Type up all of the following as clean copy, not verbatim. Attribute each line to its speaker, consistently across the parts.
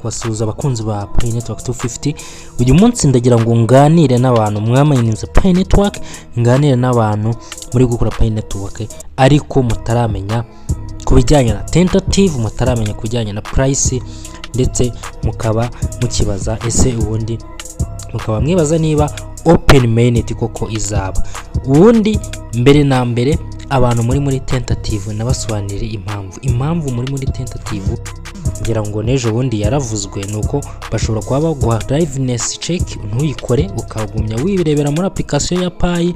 Speaker 1: Kubasuhuza abakunzi ba Pi Network 250. Uyu munsi ndagira ngo nganire n'abantu mwamayininze Pi Network, nganire n'abantu muri gukora Pi Network ariko mutaramenya ku bijyanye na tentative, mutaramenya ku bijyanye na price, ndetse mukaba mukibaza ese ubundi, mukaba mwibaza niba open mainnet koko izaba. Ubundi mbere na mbere, abantu muri tentative, nabasobanurire impamvu muri tentative. Ngira ngo n'ejo bundi yaravuzwe, ni uko bashobora kuba baguha liveness check ntuyikore, ukagumya wirebera muri application ya Pi,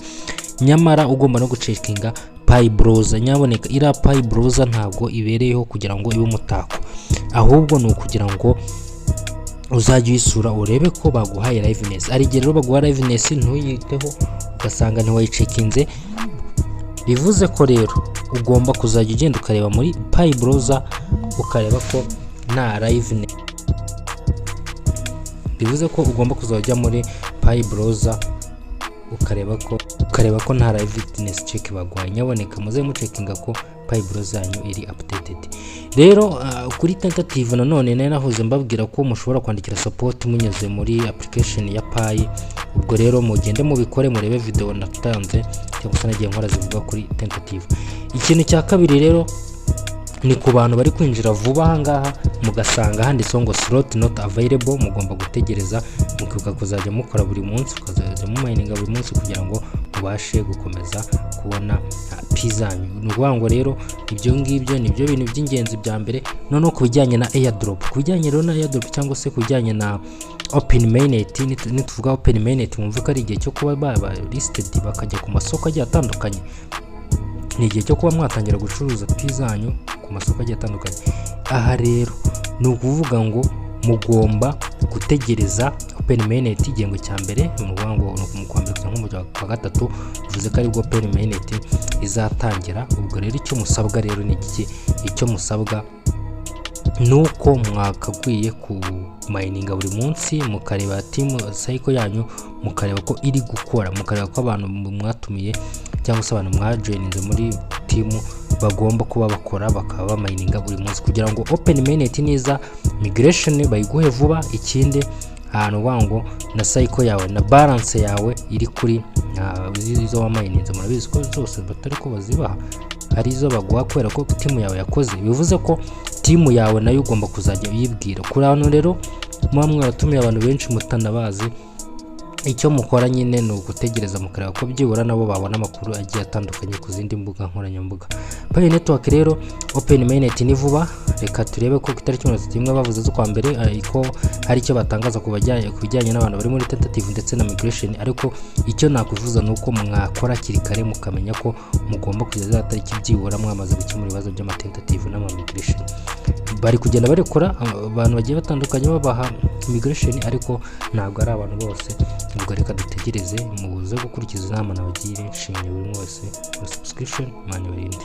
Speaker 1: nyamara ugomba no gucekinga Pi Browser. Nyaboneka, iriya Pi Browser ntabwo ibereyeho kugira ngo ibe umutako, ahubwo ni ukugira ngo uzajya uyisura urebe ko baguhaye liveness. Hari igihe rero baguha liveness ntuyiteho, ugasanga ntiwayicekinze. Bivuze ko rero ugomba kuzajya ugenda ukareba muri Pi Browser, ukareba ko nta liveness. Bivuze ko ugomba kuzajya ujya muri Pi Browser ukareba ko nta liveness check baguhaye. Nyaboneka muze mucekinga ko Pi Browser yanyu iri updated. Rero kuri tentative nanone nari nahoze mbabwira ko mushobora kwandikira support munyuze muri application ya Pi. Ubwo rero mugende mubikore, murebe video natanze cyangwa se nagiye nkora zivuga kuri tentative. Ikintu cya kabiri rero ni ku bantu bari kwinjira vuba aha ngaha, mugasanga handitseho ngo "slot not available". Mugomba gutegereza, mukibuka kuzajya mukora buri munsi, ukazajya mumayininga buri munsi kugira ngo mubashe gukomeza kubona Pi zanyu. Ni ukuvuga ngo rero ibyo ngibyo ni byo bintu by'ingenzi bya mbere. Noneho ku bijyanye na airdrop, ku bijyanye rero na airdrop cyangwa se ku bijyanye na open mainnet, nituvuga open mainnet mwumve ko ari igihe cyo kuba baba listed, bakajya ku masoko agiye atandukanye. Ni igihe cyo kuba mwatangira gucuruza Pi zanyu ku masoko agiye atandukanye. Aha rero ni ukuvuga ngo mugomba gutegereza open mainnet igihembwe cya mbere, ni ukuvuga ngo ni mu kwa mbere kugeza nko mu kwa gatatu, bivuze ko aribwo open mainnet izatangira. Ubwo rero icyo musabwa rero ni iki? Icyo musabwa ni uko mwakakwiye kumayininga buri munsi, mukareba team cycle yanyu, mukareba ko iri gukora, mukareba ko abantu mwatumiye cyangwa se abantu mwajoyininze muri team bagomba kuba bakora, bakaba bamayininga buri munsi, kugira ngo open mainnet niza, migration bayiguhe vuba. Ikindi ahantu uvuga ngo na cycle yawe na balance yawe iri kuri izo wamayininze, murabizi ko zose batari ko bazibaha, hari izo baguha kubera ko team yawe yakoze. Bivuze ko team yawe nayo ugomba kuzajya uyibwira. Kuri hano rero muba mwaratumiye abantu benshi mutanabazi, icyo mukora nyine ni ugutegereza, mukareba ko byibura nabo babona amakuru agiye atandukanye ku zindi mbuga nkoranyambaga. Pi Network rero, open mainnet ni vuba. Reka turebe ko ku itariki 31 bavuze z'ukwa mbere ko hari icyo batangaza ku bijyanye n'abantu bari muri tentative ndetse na migration. Ariko icyo nakwifuza ni uko mwakora hakiri kare, mukamenya ko mugomba kugeza za tariki byibura mwamaze gukemura ibibazo by'amatentative n'amamigration. Bari kugenda barekura abantu bagiye batandukanye, babaha migration, ariko ntabwo ari abantu bose. Ubwo reka dutegereze, muze gukurikiza inama nabagire. Nshimye buri umwe wese muri subscription. Imana ibarinde.